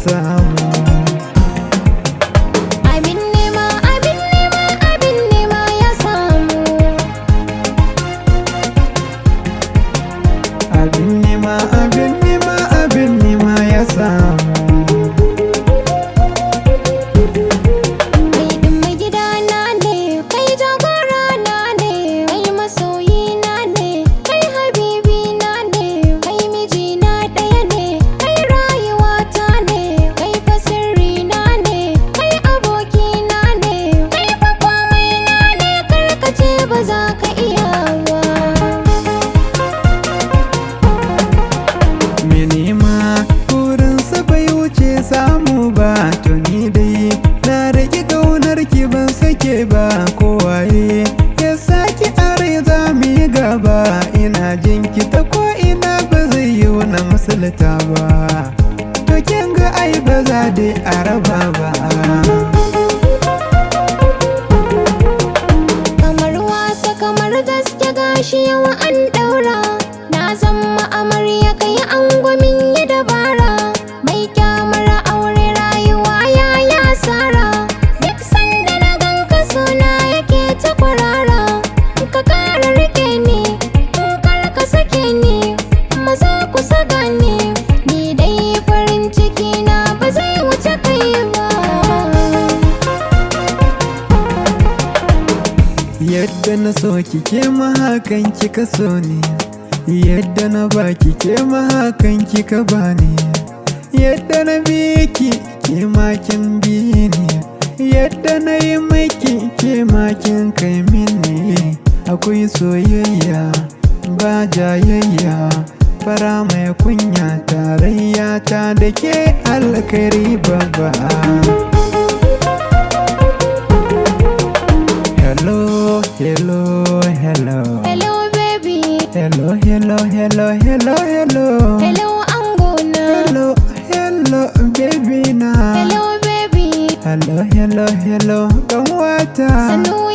samu. Abin nema, abin nema, abin nema ya samu. Abin nema, abin nema, abin nema ya samu. Kai ɗin mai gidana ne, kai jagora na ne, kai masoyi na ne, kai habibi na ne, kai mijina ɗaya ne, kai rayuwata ne, kai fa sirri na ne, kai aboki na ne, kai fa komai na ne, karkace ba za ka iya ba. Me nema burinsa bai wuce samu ba, to ni dai na rage ƙaunar ki, ban sake ba. Kowaye ya saki are za mu yi gaba. Ina jinki ta ko ina, ba zai yi na misalta ba. To kin ga ai ba za dai a raba ba. Kamar wasa, kamar gaske, gashi yau an daura. Na zama amarya, kai angwamin yi dabara. Mai kyamar aure rayuwa ya yi asara. Duk sanda na ganka suna yake ta kwarara. Ka kara rike ni, in kar ka sake ni, maza kusa gani. Ni dai farin ciki na ba zai wuce kai ba. Yadda na so kike ma hakan kika so ni. Yadda na baki ke ma hakan kika bani. Yadda na bi ki, ke ma kin bi ni. Yadda na yi miki, ke ma kin kai mini. Akwai soyayya ba jayayya. Fara mai kunya, tarayya ta da ke alkhairi babba. Hello, hello, hello. Hello baby. Hello, hello, hello, hello, hello. Hello angona. Hello, hello, baby na. Hello baby. Hello, hello, hello, kanwata. Sannu.